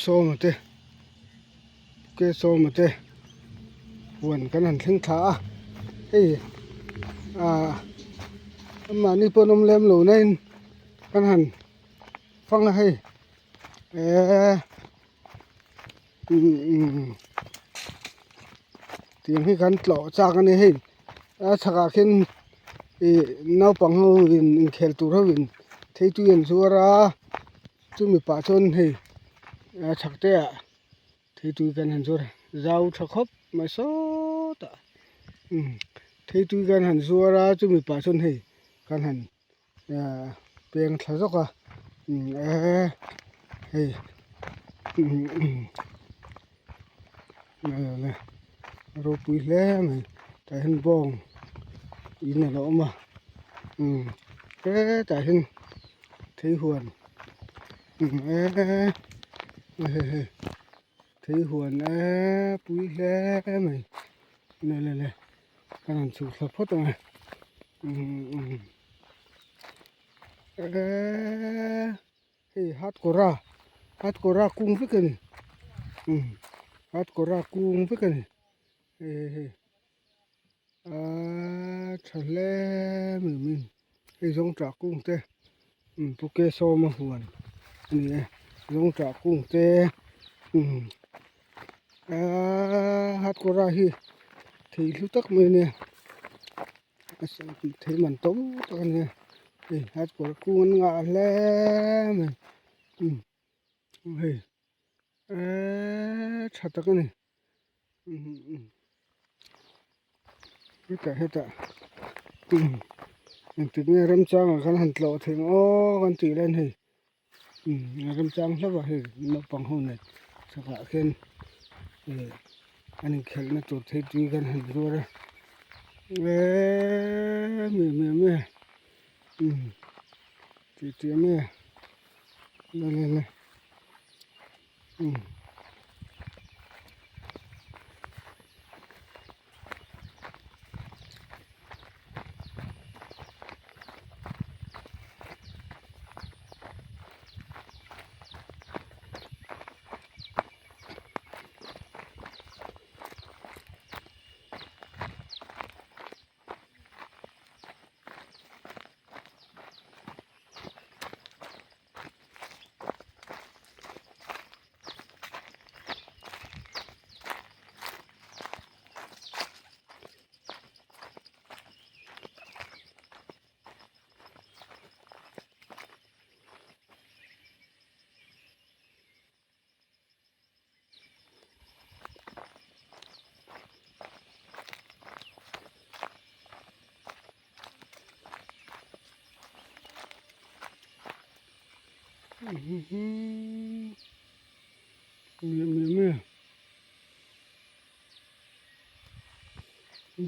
Sawma te ke sawma te huan kan han thleng thla a hei ah mahni pawh an awm lem lo na in kan han fang a hei eee tiang hi kan tlawh chak a ni hei a chhakah khian ih naupang ho in inkhel tur ho in theitui an zuar a. Chumi pah chuan hei a chhak te ah theitui kan han zuar zau tha khawp mai sawtah umm theitui kan han zuar a chumi pah chuan hei kan han ahh peng thla zawk a umm eee hei umm ropui hle mai tah hian bawng in alo awm a umm hetah hian theihuan eee hei theihuan eee pui hle mai le le le ka rawn chhuk thla phawt ang e umm eee. Hei hatkawra hatkawra kung vek a ni umm hatkawra kung vek a ni hei hei hei aaa tha hle mai mai hei zawngṭah kung te umm pu Kesawma huan a ni e zawngṭah kung te umm aaa hatkawra hi thei hlu tak mai a nia. Thei man to tak a ni a hei a kawr kung an ngah hle mai umm hei eee tha tak a ni umm hetah hetah umm engtik nge remchangah khan han tlawh theih ang aw kan tih lai hian hei umm a remchang hlauh a hei naupang ho nen chhakah khian ih an inkhelhna tur thei tui khan han zuar a eeee mi mi mi umm tih tih a mi le le le umm.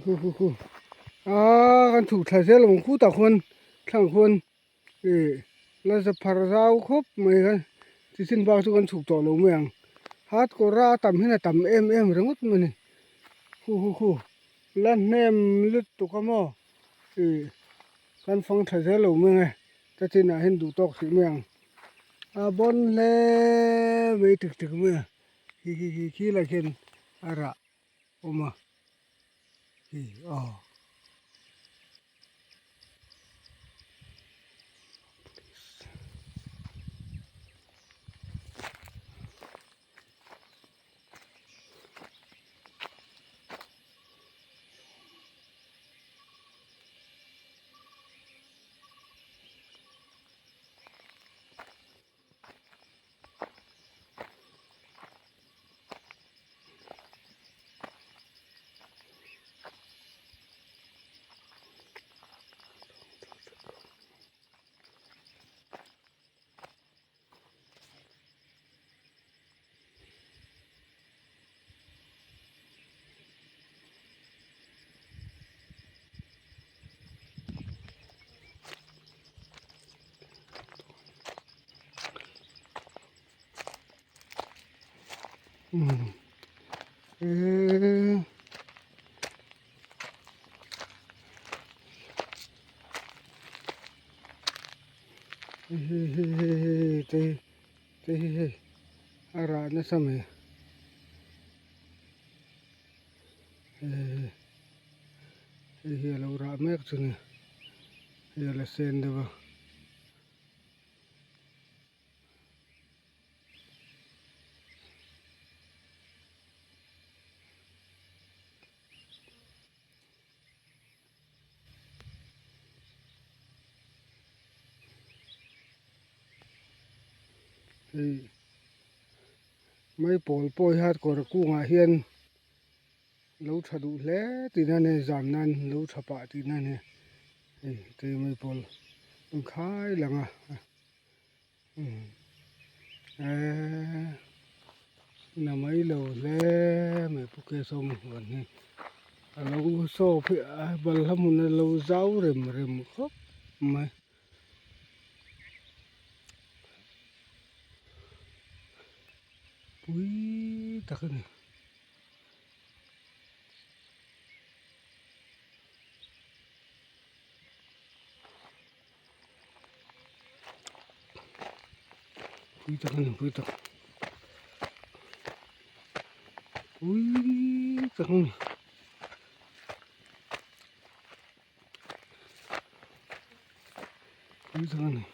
Khu khu khu aaa kan chhuk thla zel ang khutah khuan thlang khuan ih la za phar zau khawp mai a chi chin bak chu kan chhuk tawh lo mai ang hat kawr a tam hian a tam em em ringawt mai a ni khu khu khu la hnem lutuk a maw ih kan fang thla zel lo mai ang e. Ka chinah hian duh tawk hrih mai ang a bawn hle mai tik tik mai a khi khi khi khi lai khian a rah awm a khi aw. Hei hei hei hei hei te hei hei. A rah nasa mai hei hei hi a lo rah mek chu ni hei a la sen deuh a. Hei maipawl pawh hi a kawr kungah hian lo tha duh hle tihna a ni zam nan lo tha pah tihna a ni hei tui maipawl inkhai lang a. Eee na mai lo hle mai pu Kesawm huan hi a lo saw phei a balhla hmun a lo zau rem rem khawp mai. Pui tak a ni. Pui tak a ni pui tak pui tak a ni pui tak a ni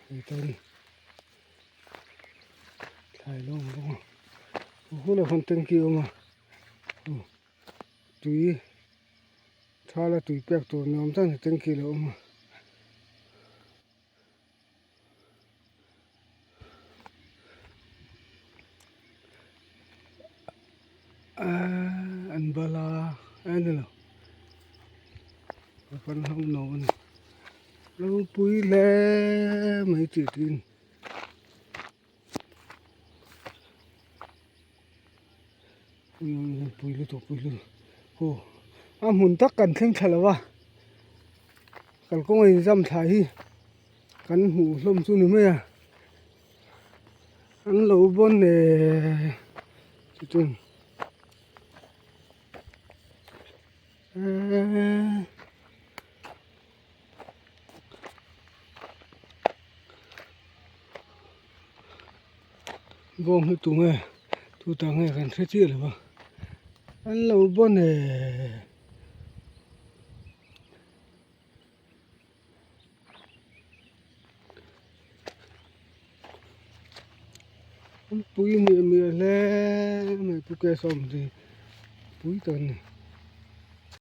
hei tan thlai lo ang bawk a hun a hun tanki a awm a. Tui thal a tui pek tur ni awm tak ni tanky lo awm a. Aaa an bala a ni lo kan hau no a ni ropui hle mai tih tiin. Pui lutuk pui lutuk aw a hmun tak kan thleng thla lo a kalkawng a inzam thla hi kan hmuh hlawm chu ni mai a an lo bawn eh chutin eeee. Bawng hi tunge tu ta nge kan hre chiah lo va an lo bawn eh an pui miah miah hle mai pu Kesawm hi pui tak a ni.